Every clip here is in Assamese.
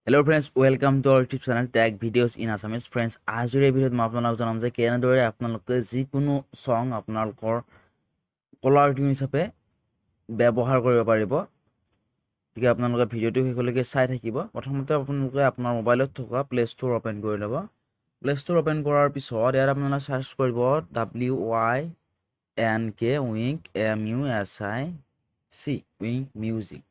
Hello friends, welcome to our YouTube channel Tech Videos in Assamese. Friends, আজিৰ এই ভিডিঅ'ত মই আপোনালোকক জনাম যে কেনেদৰে আপোনালোকে যিকোনো ছং আপোনালোকৰ কলাৰ টিউন হিচাপে ব্যৱহাৰ কৰিব পাৰিব। গতিকে আপোনালোকে ভিডিঅ'টো শেষলৈকে চাই থাকিব। প্ৰথমতে আপোনালোকে আপোনাৰ মোবাইলত থকা প্লে ষ্ট'ৰ অ'পেন কৰি ল'ব। প্লে ষ্ট'ৰ অ'পেন কৰাৰ পিছত ইয়াত আপোনালোকে চাৰ্চ কৰিব WYNK Wynk MUSIC, Wynk Music.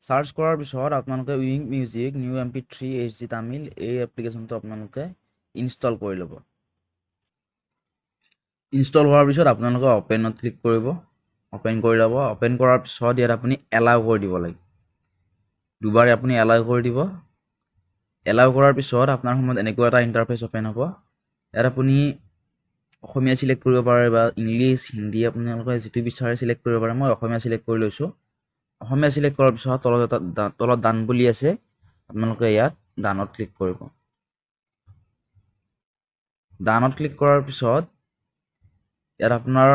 Search কৰাৰ পিছত আপোনালোকে Wynk Music new MP3 HD Tamil এই এপ্লিকেশ্যনটো আপোনালোকে ইনষ্টল কৰি ল'ব। ইনষ্টল হোৱাৰ পিছত আপোনালোকে অ'পেনত ক্লিক কৰিব, অ'পেন কৰি ল'ব। অ'পেন কৰাৰ পিছত ইয়াত আপুনি এলাউ কৰি দিব লাগিব। দুবাৰ আপুনি এলাউ কৰি দিব। এলাউ কৰাৰ পিছত আপোনাৰ সময়ত এনেকুৱা এটা ইণ্টাৰফেচ অ'পেন হ'ব। ইয়াত আপুনি অসমীয়া চিলেক্ট কৰিব পাৰে বা ইংলিছ, হিন্দী, আপোনালোকে যিটো বিচাৰে চিলেক্ট কৰিব পাৰে। মই অসমীয়া চিলেক্ট কৰি লৈছোঁ। অসমীয়া চিলেক্ট কৰাৰ পিছত তলত এটা তলত ডান বুলি আছে, আপোনালোকে ইয়াত ডানত ক্লিক কৰিব। ডানত ক্লিক কৰাৰ পিছত ইয়াত আপোনাৰ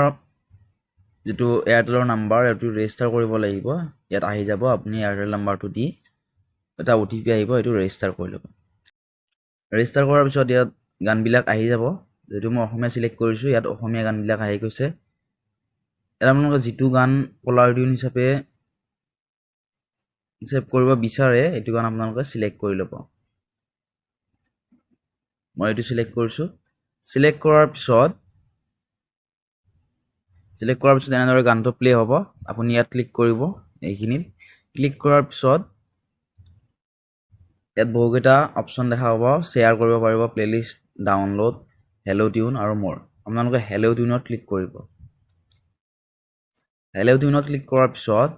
যিটো এয়াৰটেলৰ নাম্বাৰ, এইটো ৰেজিষ্টাৰ কৰিব লাগিব। ইয়াত আহি যাব, আপুনি এয়াৰটেল নাম্বাৰটো দি এটা OTP আহিব, এইটো ৰেজিষ্টাৰ কৰি ল'ব। ৰেজিষ্টাৰ কৰাৰ পিছত ইয়াত গানবিলাক আহি যাব। যিহেতু মই অসমীয়া চিলেক্ট কৰিছোঁ, ইয়াত অসমীয়া গানবিলাক আহি গৈছে। ইয়াত আপোনালোকে যিটো গান কলাৰ টিউন হিচাপে ছেভ কৰিব বিচাৰে, এইটো গান আপোনালোকে চিলেক্ট কৰি ল'ব। মই এইটো চিলেক্ট কৰিছোঁ। চিলেক্ট কৰাৰ পিছত এনেদৰে গানটো প্লে' হ'ব। আপুনি ইয়াত ক্লিক কৰিব। এইখিনিত ক্লিক কৰাৰ পিছত ইয়াত বহুকেইটা অপশ্যন দেখা পাব। শ্বেয়াৰ কৰিব পাৰিব, প্লে'লিষ্ট, ডাউনলোড, হেল্ল' টিউন আৰু মোৰ। আপোনালোকে হেল্ল' টিউনত ক্লিক কৰিব। হেল্ল' টিউনত ক্লিক কৰাৰ পিছত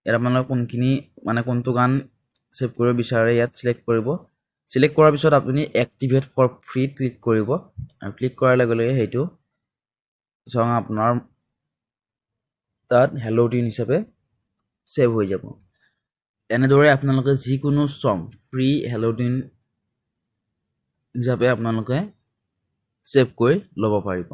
ইয়াত আপোনালোকে কোনখিনি, মানে কোনটো গান ছেভ কৰিব বিচাৰে, ইয়াত চিলেক্ট কৰিব। চিলেক্ট কৰাৰ পিছত আপুনি এক্টিভেট ফৰ ফ্ৰী ক্লিক কৰিব আৰু ক্লিক কৰাৰ লগে লগে সেইটো চং আপোনাৰ তাত হেল্ল' টিউন হিচাপে ছেভ হৈ যাব। এনেদৰে আপোনালোকে যিকোনো চং ফ্ৰী হেল্ল' টিউন হিচাপে আপোনালোকে ছেভ কৰি ল'ব পাৰিব।